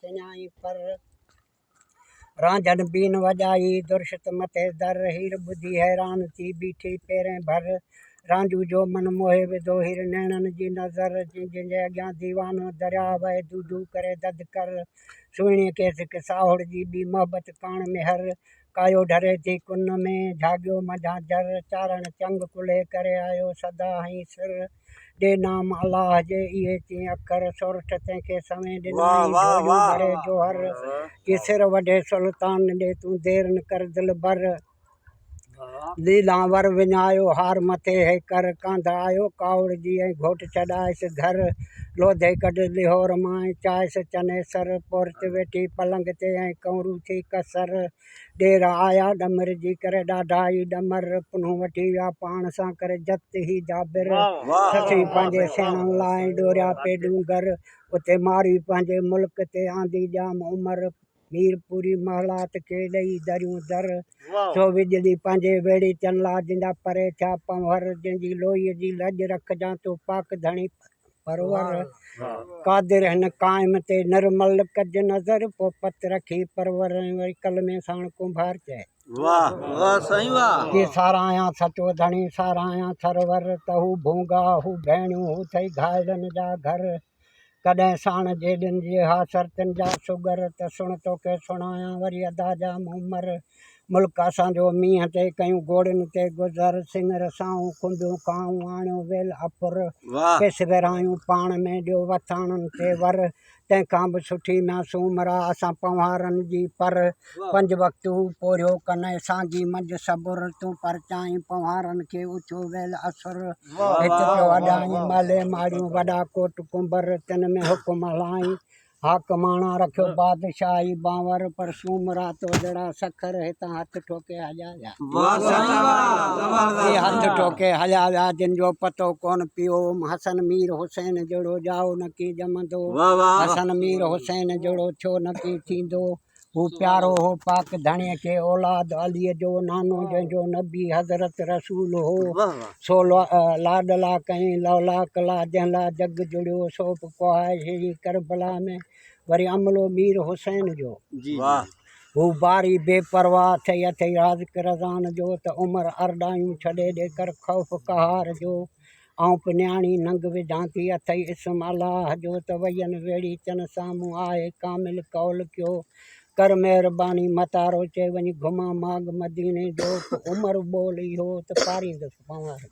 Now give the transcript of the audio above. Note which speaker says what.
Speaker 1: کنيائين پر. رانجهن بين وڄائي، درشت مٿي در، هير ٻڌي حيران ٿي، بيٺي پيرين ڀر. رانجهو جو من موهي وڌو، هير نيڻن جي نظر. جنهن جي اڳيان ديوانو درياء وهي، دودو ڪري دد ڪر. سهڻيء کي سڪ ساهڙ جي، ٻي محبت ڪاڻ مهر. ڪايو ڍري ٿي ڪن ۾، جهاڳيو منجهان جر. چارڻ چنگ ڪلهي ڪري آيو، سدا هنئين سر. ڏي نام الله جي، اهي چين اکر. سورٺ تنهن کي سوين ڏنائين، جهوليون ڀري جوهر. جي سر وڍي سلطان ڏي، تون دير نه ڪر دلبر. ليلان ور وڃايو، هار مٿي هيڪر. ڪانڌ آيو ڪاوڙجي ۽ گهوٽ ڇڏايس گهر. لوڌي ڪڍ لهور مان ۽ چائس چنيسر. پورت ويٺي پلنگ تي ۽ ڪنورو ٿي ڪسر. ڏير آيا ڏمر جي ڪري ڏاڍا ئي ڏمر. پنهون وٺي ويا پاڻ سان ڪري جت هي جابر. سسئي پنهنجي سيڻن لاء ۽ ڏوريا پي ڏونگر. اتي ماروي پنهنجي ملڪ تي آندي ڄام عمر. مير پوري محلات کي ڏئي دريون در. سو وڄلي پنهنجي ويڙهيچن لا جن جا پري ٿيا پنهور. جنهن جي لوئيء جي لڄ رکجان تون پاڪ ڌڻي پرور. قادر هن قائم تي نرمل ڪج نظر پوء پت رکي پرور ۽ وري ڪلمي ساڻ ڪنڀار چئي. ڪي ساراهيان سچو ڌڻي ساراهيان سرور ته هو ڀونگا هو ڀيڻيون هو ٿئي گهائلن جا گهر. ڪڏهن ساڻ جيڏين جي ها سرتين جا سڳر ته سڻ توکي سڻايان وري ادا جا عمر ملڪ اسان جو مينهن تي ڪيون گوڙين تي گذر سڱر سائون کنڀيون کائون آڻيو ويل اڦر ڪيس ورهايون پاڻ ۾ ڏيو وٿاڻن تي ور تنهن کان به سٺي ميان سومرا اسان پنهوارن جي پر پنج وقت هو پورهيو ڪن ۽ سانگي منجهه صبر تون پرچائين پنهوارن کي اٿيو ويل اسر هت پيو اڏائين محلي ماڙيون وڏا ڪوٽ ڪنڀر تن ۾ حڪم هلائين حاڪماڻا رکيو بادشاهي بانور پر سومرا تو جهڙا سکر هتان هٿ ٺوڪي هليا ويا. اهي هٿ ٺوڪي هليا ويا جن جو پتو ڪونه پيو. حسن مير حسين جهڙو ڄائو نه ڪي ڄمندو. حسن مير حسين جهڙو ٿيو نه ڪي ٿيندو. هو پيارو هو پاڪ ڌڻيء کي اولاد عليء جو نانو جنهن جو نبي حضرت رسول هو سو لاڏلا ڪئين لولاڪ لا جنهن لا جڳ جڙيو سو به ڪهائي هئي ڪربلا ۾ وري عملو مير حسين جو هو باري بي پرواهه ٿئي اٿئي رازق رضان جو ته عمر ارڏايون ڇڏي ڏي ڪر خوف قهار جو آئون به نياڻي ننگ وجهان ٿي اٿئي اسم الله جو ته وئين ويڙهيچن سامهون آهي ڪامل قول ڪيو ڪر مهرباني متارو چئي وڃي گهمان ماڳ مديني جو پوء عمر ٻول اهو ته پاريندس پنهوار کي.